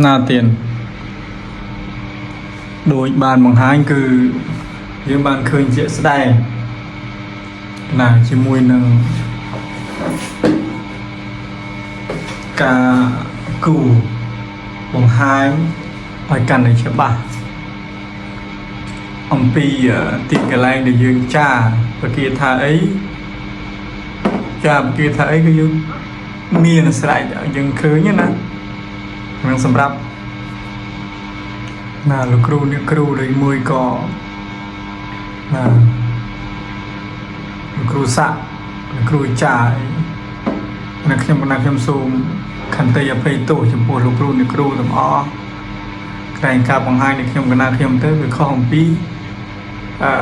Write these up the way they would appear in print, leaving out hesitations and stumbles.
ណាទៀនដោយបានបង្ហាញគឺយើងបានឃើញជាក់ស្ដែងណាជាមួយនឹងការគូបង្ហាញឲ្យកាន់តែច្បាស់អំពីទីកន្លែងដែលយើងចាប្រគាថាអីចាប្រគាថាអីគឺយើងមានស្រេចឲ្យយើងឃើញណានឹងសម្រាប់ ណាលោកគ្រូអ្នកគ្រូដូចមួយក៏ណាលោកគ្រូស័កលោកគ្រូចាអីណាខ្ញុំណាខ្ញុំសូមខន្តីអភ័យទោសចំពោះលោកគ្រូអ្នកគ្រូទាំងអស់ក្រែងការបង្ហាញនៃខ្ញុំកណាខ្ញុំទៅវាខុសអំពីអឺ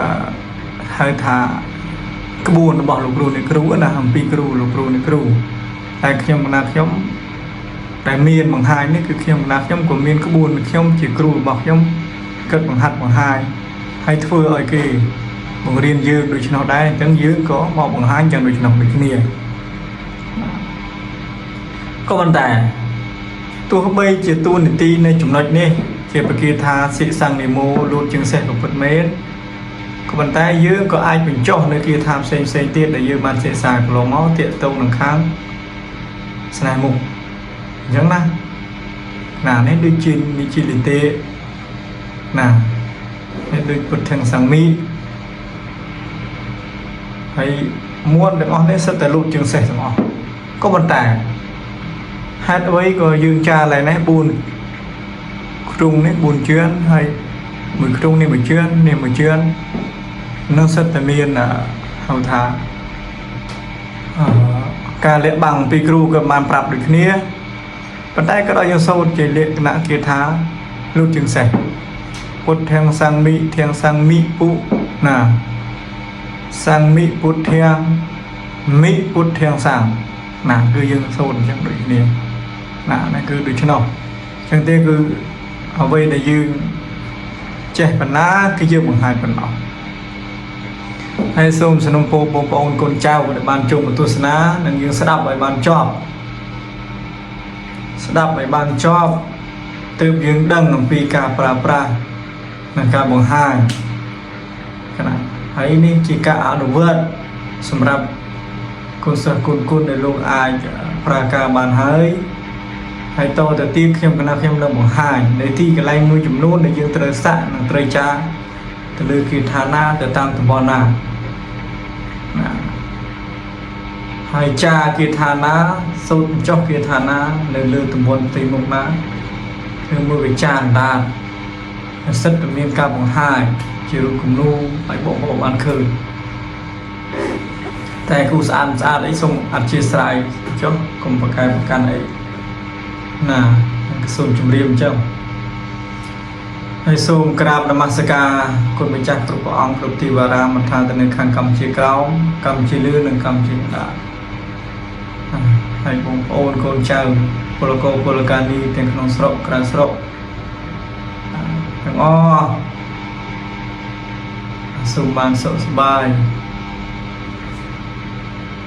ហៅថាក្បួនរបស់លោកគ្រូអ្នកគ្រូណាអំពីគ្រូលោកគ្រូអ្នកគ្រូតែខ្ញុំកណាខ្ញុំ ដែលមានបង្ហាញនេះគឺខ្ញុំណាខ្ញុំក៏មានក្បួនខ្ញុំជាគ្រូរបស់ខ្ញុំគិតបង្ហាត់បង្ហាញហើយធ្វើឲ្យគេបង្រៀនយើងដូច្នោះដែរអញ្ចឹងយើងក៏មកបង្ហាញយ៉ាងដូច្នោះដូចគ្នាក៏ប៉ុន្តែទោះបីជាតួនាទីនៅចំណុចនេះជាប្រគាថាសិសង្ឃនិមោលូតជាងសេះក៏ពិតមែនក៏ប៉ុន្តែយើងក៏អាចបញ្ចុះនៅគាថាផ្សេងផ្សេងទៀតដែលយើងបានសិក្សាកន្លងមកទាក់ទងនឹងខាងស្នេហ៍មុខអញ្ចឹងណាណានេះដូចជានិជាលិទេណានេះដូចពុទ្ធិសង្ឃមីហើយមួនទាំងអស់នេះសិតតែលូតជាងសេះទាំងអស់ក៏ប៉ុន្តែហេតុអ្វីក៏យើងចាឡើយនេះ4គ្រងនេះ4ជឿនហើយមួយគ្រងនេះមួយជឿននេះមួយជឿននឹងសិតតែមានហៅថាអឺការលាក់បាំងពីគ្រូក៏បានប្រាប់ដូចគ្នា ប៉ុន្តែក៏ដល់យើងសូត្រជាលក្ខណៈគាថាលូតជាងសេះពុទ្ធាំងសង្ឃមិធាងសង្ឃមិពុណាសង្ឃមិពុទ្ធាំងមិពុទ្ធាំងសង្ឃណាគឺយើងសូត្រអញ្ចឹងដូចគ្នាណានេះគឺដូច្នោះអញ្ចឹងទេគឺអ្វីដែលយើងចេះបណ្ណាគឺយើងបង្ហាញប៉ុណ្ណោះហើយសូមសំណូមពរបងប្អូនកូនចៅដែលបានចូលមកទស្សនានិងយើងស្ដាប់ឲ្យបានចប់ ស្ដាប់ឲ្យបានចប់ទើបយើងដឹងអំពីការប្រើប្រាស់និងការបង្ហាញកណាហើយនេះជាការអនុវត្តសម្រាប់គុណសិស្សគុណគុណដែលលោកអាចប្រើការបានហើយហើយតទៅទៀតខ្ញុំកណាខ្ញុំនឹងបង្ហាញនៅទីកន្លែងមួយចំនួនដែលយើងត្រូវសាក់និងត្រូវចាទៅលើគាថាណាទៅតាមតំបន់ណាណា ហើយចាគាថាណាសូត្រចុះគាថាណានៅលើតំបន់ផ្ទៃមុខណាគឺមួយវិចារដានសិទ្ធិមានការបង្ហាញជារូបគំនូឲ្យបងប្អូនបានឃើញតែគូស្អាតស្អាតអីសូមអធិស្ឋានចុះកុំប្រកែប្រកាន់អីណាសូមជម្រាបអញ្ចឹងហើយសូមក្រាបនមស្ការគុណម្ចាស់គ្រប់ព្រះអង្គគ្រប់ទីវរាមថាទៅនៅខាងកម្ពុជាក្រោមកម្ពុជាលឿនិងកម្ពុជាកណ្ដាល ហើយបងប្អូនកូនចៅពលករពលកានីទាំងក្នុងស្រុកក្រៅស្រុកទាំងអស់សូមបានសុខសប្បាយ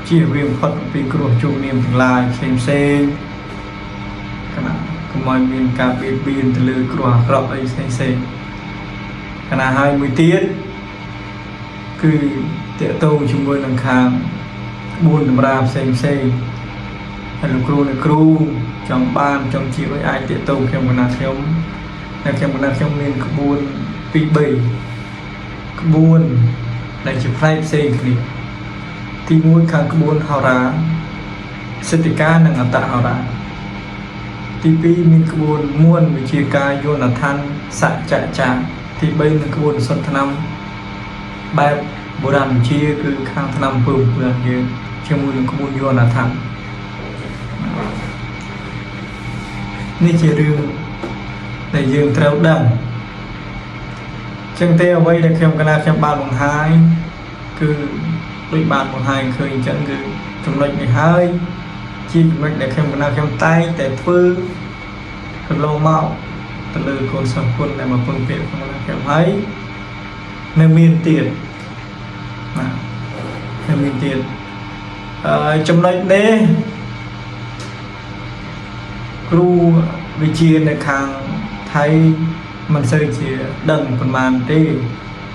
ជៀសវាងផុតពីគ្រោះជួបនាមទាំងឡាយផ្សេងផ្សេងកណាកុំឲ្យមានការបៀតបៀនទៅលើគ្រោះអាក្រក់អីផ្សេងផ្សេងកណាហើយមួយទៀតគឺតកតងជាមួយនឹងខាង4តម្រាផ្សេងផ្សេង ហើយលោកគ្រូអ្នកគ្រូចង់បានចង់ជាអីអាចទាក់ទងខ្ញុំកណាខ្ញុំតែខ្ញុំកណាខ្ញុំមានក្បួន2 3ក្បួនដែលជាផ្នែកផ្សេងគ្នាទី1ខាងក្បួនហោរាសិទ្ធិការនិងអត្តហោរាទី2មានក្បួនមួនវិជាការយោនឋានសច្ចចាទី3មានក្បួនសុទ្ធឆ្នាំបែបបុរាណវិជាគឺខាងឆ្នាំពើពឿនយើងជាមួយនឹងក្បួនយោនឋាន នេះជារឿងដែលយើងត្រូវដឹងចឹងទេអ្វីដែលខ្ញុំកណាខ្ញុំបានបង្ហាញគឺដូចបានបង្ហាញឃើញអញ្ចឹងគឺចំណុចនេះហើយជាចំណុចដែលខ្ញុំកណាខ្ញុំតែងតែធ្វើកន្លងមកទៅលើកូនសិស្សគុណដែលមកពឹងពាក្យខ្ញុំកណាខ្ញុំហើយនៅមានទៀតណានៅមានទៀតអឺចំណុចនេះ គ្រូ វិជានៅខាងថៃមិនសូវជាដឹងប្រមាណទេ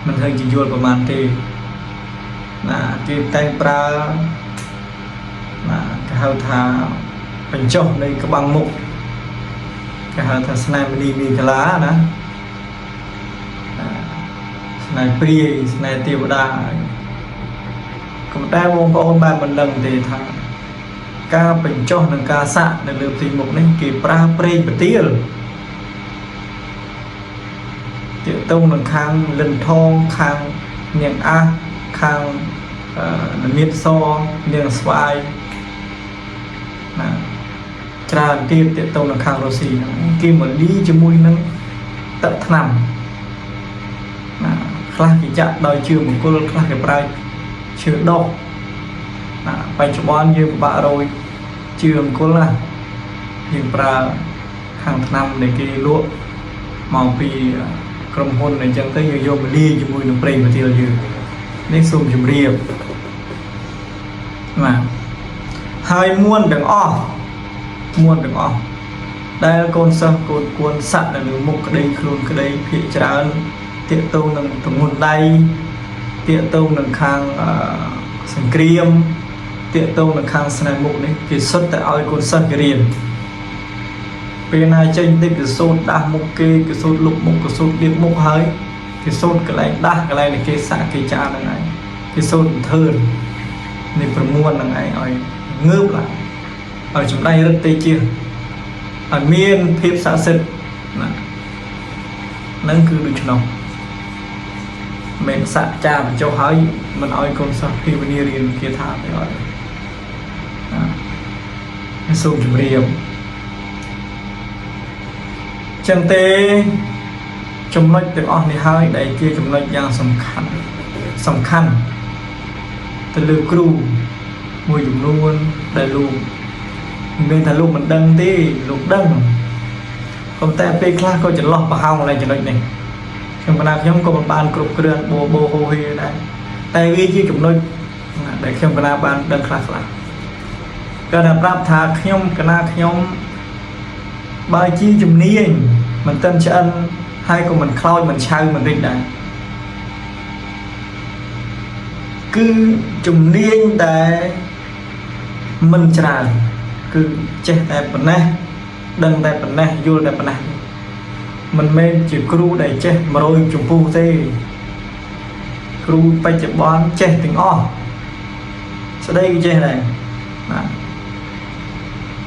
មិនសូវជាយល់ប្រមាណទេណាគេតែងប្រើណាគេហៅថាបញ្ចុះនៃក្បាំងមុខគេហៅថាស្នេហ៍មនីមីកាឡាណាស្នេហ៍ព្រាយស្នេហ៍ទេវតាក៏តែបងប្អូនបានមិនដឹងទេថាការបញ្ចុះនិងការសាក់នៅលើផ្ទៃមុខនេះគេប្រើប្រេងប្រទាលទាក់ទងនឹងខាងលិនថងខាងនាងអាសខាងអឺមៀតសនាងស្វាយណាច្រើនទៀតទាក់ទងនឹងខាងរុស្ស៊ីហ្នឹងគេមកលីជាមួយនឹងទឹកថ្នាំណាខ្លះគេចាក់ដោយជឿមង្គលខ្លះគេប្រើឈើដុះណាបច្ចុប្បន្នយើងពិបាករយជឿមង្គលណាយើងប្រើខាងថ្នាំដែលគេលក់មកពីក្រុមហ៊ុនអញ្ចឹងទៅយើងយកមកលាយជាមួយនឹងប្រេងប្រទាលយើងនេះសូមជម្រាបបាទហើយមួនទាំងអស់មួនទាំងអស់ដែលកូនសិស្សកូនគួនស័កនៅលើមុខក្តីខ្លួនក្តីភាកច្រើនទាក់ទងនឹងទម្ងន់ដៃទាក់ទងនឹងខាងសង្គ្រាមទាក់ទងនឹងខាងស្នេហ៍មុខនេះគេសុទ្ធតែឲ្យកូនសិស្សគេរៀនពេលណាចេញតិចគេសូត្រដាស់មុខគេគេសូត្រលុបមុខគេសូត្រលៀបមុខហើយគេសូត្រកន្លែងដាស់កន្លែងដែលគេសាក់គេចាហ្នឹងឯងគេសូត្រធឿននេះប្រមួនហ្នឹងឯងឲ្យងើបឡើងឲ្យចម្ដៃរឹតទៅជាឲ្យមានភាពស័ក្តិសិទ្ធិណាហ្នឹងគឺដូច្នោះមិនសាក់ចាបញ្ចុះហើយមិនឲ្យកូនសិស្សភាវនារៀនគេថាទៅអត់ណាសូមជម្រាបចឹងទេចំណុចទាំងអស់នេះហើយដែលជាចំណុចយ៉ាងសំខាន់សំខាន់ទៅលើគ្រូមួយចំនួនដែលលោកមិនមែនថាលោកមិនដឹងទេលោកដឹងប៉ុន្តែពេលខ្លះក៏ចន្លោះប្រហោងឡើងចំណុចនេះខ្ញុំកណាខ្ញុំក៏មិនបានគ្រប់គ្រាន់បោបោហូហេដែរតែវាជាចំណុចដែលខ្ញុំកណាបានដឹងខ្លះខ្លះក៏តែប្រាប់ថាខ្ញុំកណាខ្ញុំបើជាជំនាញមិនតិនឆ្អិនហើយក៏មិនខ្លោចមិនឆៅមិនរិចដែរគឺជំនាញដែលមិនច្រើនគឺចេះតែប៉ុណ្ណេះដឹងតែប៉ុណ្ណេះយល់តែប៉ុណ្ណេះមិនមែនជាគ្រូដែលចេះ100ចម្ពោះទេគ្រូបច្ចុប្បន្នចេះទាំងអស់ស្ដីក៏ចេះដែរណា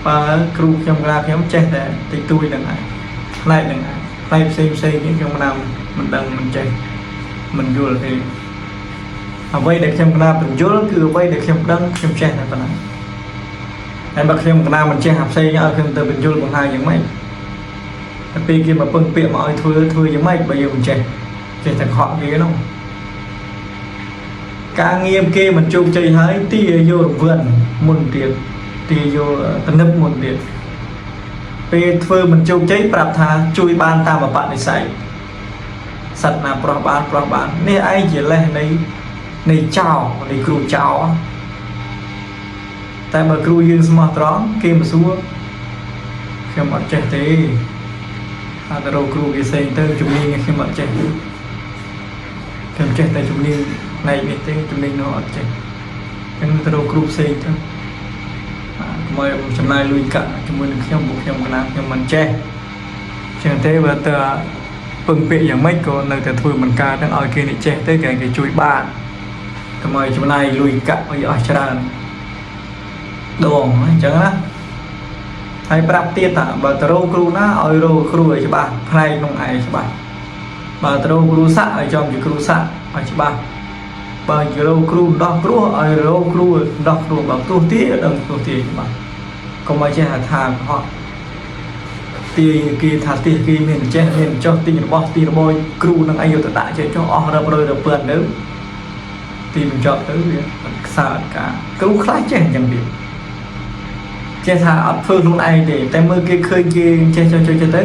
បើគ្រូខ្ញុំក្រាខ្ញុំចេះតែតិចតួចហ្នឹងឯងផ្នែកហ្នឹងឯងផ្នែកផ្សេងផ្សេងនេះខ្ញុំណាមិនដឹងមិនចេះមិនយល់ទេអ្វីដែលខ្ញុំកណាបញ្យល់គឺអ្វីដែលខ្ញុំដឹងខ្ញុំចេះតែប៉ុណ្ណឹងហើយបើខ្ញុំកណាមិនចេះអាផ្សេងឲ្យខ្ញុំទៅបញ្យល់បង្ហាញយ៉ាងម៉េចតែពេលគេមកពឹងពាក្យមកឲ្យធ្វើធ្វើយ៉ាងម៉េចបើយើងមិនចេះចេះតែខកគេនោះការងារគេមិនជោគជ័យហើយទីយករង្វាន់មុនទៀតទីយកតនឹបមុនទៀតពេលធ្វើមិនជោគជ័យប្រាប់ថាជួយបានតាមអបនិស្ស័យសត្វណាប្រោះបានប្រោះបាននេះឯងជាលេសនៃចោនៃគ្រូចោតែបើគ្រូយើងស្មោះត្រង់គេមកសួរខ្ញុំអត់ចេះទេអត់ទៅរកគ្រូគេផ្សេងទៅជំនាញខ្ញុំអត់ចេះទេខ្ញុំចេះតែជំនាញផ្នែកនេះទេជំនាញនោះអត់ចេះអញ្ចឹងទៅរកគ្រូផ្សេងទៅបាទកុំឲ្យចំណាយលុយកាក់ជាមួយនឹងខ្ញុំពួកខ្ញុំកណាខ្ញុំមិនចេះចឹងទេបើតើពឹងពាក្យយ៉ាងម៉េចក៏នៅតែធ្វើមិនកើតទាំងឲ្យគេនេះចេះទៅគេគេជួយបានកុំឲ្យចំណាយលុយកាក់ឲ្យអស់ច្រើនដងអញ្ចឹងណាហើយប្រាប់ទៀតថាបើទៅរកគ្រូណាឲ្យរកគ្រូឲ្យច្បាស់ផ្នែកក្នុងឯងច្បាស់បើទៅរកគ្រូសាក់ឲ្យចំជាគ្រូសាក់ឲ្យច្បាស់បើជារកគ្រូដោះគ្រោះឲ្យរកគ្រូដោះគ្រោះបើគ្រោះទាដឹងគ្រោះទាច្បាស់កុំឲ្យចេះថាកុហកទាគេថាទាគេមានចេះមានចុះទិញរបស់ទីរបយគ្រូនឹងអីយកទៅដាក់ចេះចុះអស់រាប់រយរាប់ពាន់ទៅទីបញ្ចប់ទៅវាអត់ខ្សើអត់ការគ្រូខ្លះចេះអញ្ចឹងទៀតចេះថាអត់ធ្វើខ្លួនឯងទេតែមើលគេឃើញគេចេះចុះចុះចេះទៅ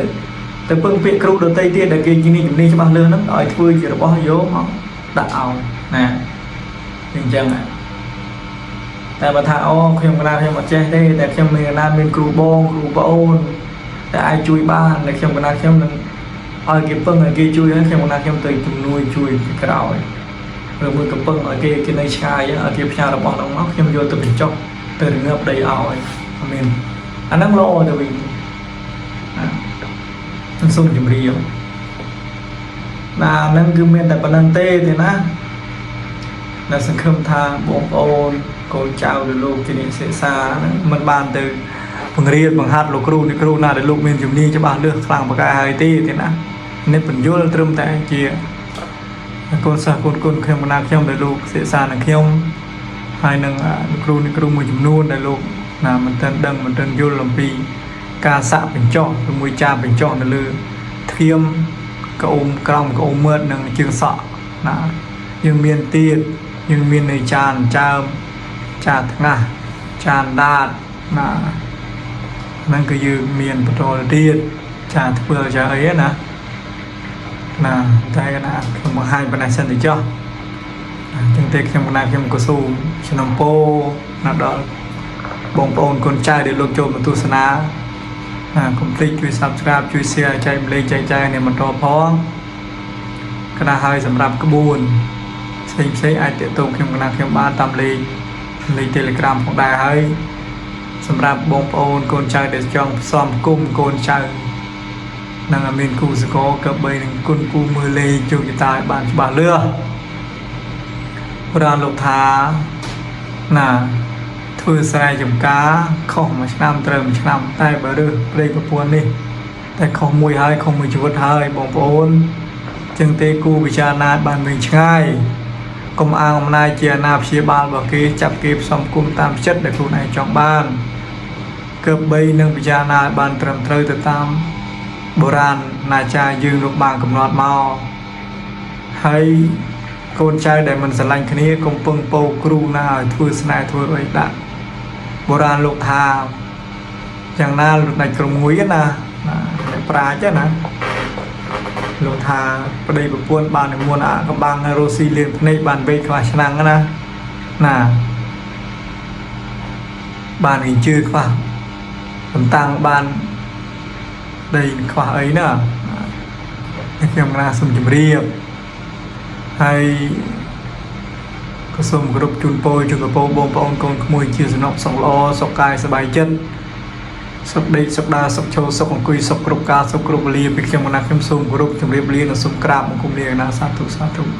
ទៅពឹងពាក្យគ្រូដតីទៀតដែលគេជំនាញជំនាញច្បាស់លើហ្នឹងឲ្យធ្វើជារបស់យកមកដាក់ឲ្យណាអញ្ចឹងតែបើថាអូខ្ញុំកណាខ្ញុំអត់ចេះទេតែខ្ញុំមានកណាមានគ្រូបងគ្រូប្អូន តែអាចជួយបានតែខ្ញុំកណាខ្ញុំនឹងឲ្យគេពឹងឲ្យគេជួយហើយខ្ញុំកណាខ្ញុំទៅជំនួយជួយពីក្រោយឬមួយក៏ពឹងឲ្យគេគេនៅឆ្ងាយឲ្យគេផ្ញើរបស់នោះមកខ្ញុំយកទៅបញ្ចុះទៅរងាប់ដីឲ្យអាមានអាហ្នឹងល្អទៅវិញណាខ្ញុំសូមជម្រាបណាហ្នឹងគឺមានតែប៉ុណ្្នឹងទេទេណាដែលសង្ឃឹមថាបងប្អូនកូនចៅឬលោកជាអ្នកសិក្សាហ្នឹងមិនបានទៅបង្រៀនបង្ហាត់លោកគ្រូអ្នកគ្រូណាដែលលោកមានជំនាញច្បាស់លាស់ខ្លាំងបកាយហើយទេទេណានេះបញ្យលត្រឹមតែជាកូនសិស្សកូនគុណខ្ញុំណាខ្ញុំដែលលោកសិក្សានឹងខ្ញុំហើយនឹងលោកគ្រូអ្នកគ្រូមួយចំនួនដែលលោកណាមិនទាន់ដឹងមិនទាន់យល់អំពីការសាក់បញ្ចុះឬមួយចាបញ្ចុះនៅលើធៀមក្អូមក្រោមក្អូមមើតនិងជើងសក់ណាយើងមានទៀតយើងមាននៅចានចើមចាថ្ងាសចានដាតណាហ្នឹងគឺយើងមានបន្តទៅទៀតចាធ្វើចាអីណាណាតែកណាខ្ញុំបង្ហាញប៉ុណ្ណេះសិនទៅចុះអញ្ចឹងទេខ្ញុំកណាខ្ញុំក៏សូមឆ្នាំពោណាដល់បងប្អូនកូនចៅដែលលោកចូលមកទស្សនាណាកុំភ្លេចជួយ Subscribe ជួយ Share ចែកម្លែកចែកចាយនេះបន្តផងកណាហើយសម្រាប់ក្បួនផ្សេងផ្សេងអាចទាក់ទងខ្ញុំកណាខ្ញុំបានតាមលេខលេខ Telegram ផងដែរហើយសម្រាប់បងប្អូនកូនចៅដែលចង់ផ្សំគុំកូនចៅនឹងឲ្យមានគូសកលក៏បីនឹងគុណគូមើលលេខជោគជតាឲ្យបានច្បាស់លាស់ប្រានលោកថាណាធ្វើស្រែចម្ការខុសមួយឆ្នាំត្រូវមួយឆ្នាំតែបើរើសព្រៃប្រពន្ធនេះតែខុសមួយហើយខុសមួយជីវិតហើយបងប្អូនចឹងទេគូពិចារណាបានវិញឆ្ងាយកុំអាងអំណាចជាអាណាព្យាបាលរបស់គេចាប់គេផ្សំគុំតាមចិត្តដែលខ្លួនឯងចង់បានកើបីនឹងពិចារណាឲ្យបានត្រឹមត្រូវទៅតាមបុរាណណាចារ្យយើងលោកបានកំណត់មកហើយកូនចៅដែលមិនស្រឡាញ់គ្នាកុំពឹងពោគ្រូណាឲ្យធ្វើស្នេហ៍ធ្វើអីដាក់បុរាណលោកថាយ៉ាងណាលោកដាច់ក្រុមមួយណាណាអ្នកប្រាជ្ញណាលោកថាប្តីប្រពន្ធបាននិមន្តអាកំបាំងរស់ស៊ីលៀនភ្នែកបានវេកខ្វះឆ្នាំងណាណាបានគេជឿខ្វះតំតាំងបានដីខ្វះអីណាខ្ញុំណាសូមជម្រាបហើយក៏សូមគោរពជូនពរជូនពរបងប្អូនកូនក្មួយជាសំណប់សុខល្អសុខកាយសប្បាយចិត្តសុខដេកសុខដើរសុខឈរសុខអង្គុយសុខគ្រប់កាលសុខគ្រប់វេលាពីខ្ញុំណាខ្ញុំសូមគោរពជម្រាបលានិងសូមក្រាបបង្គំលាណាសាធុសាធុ។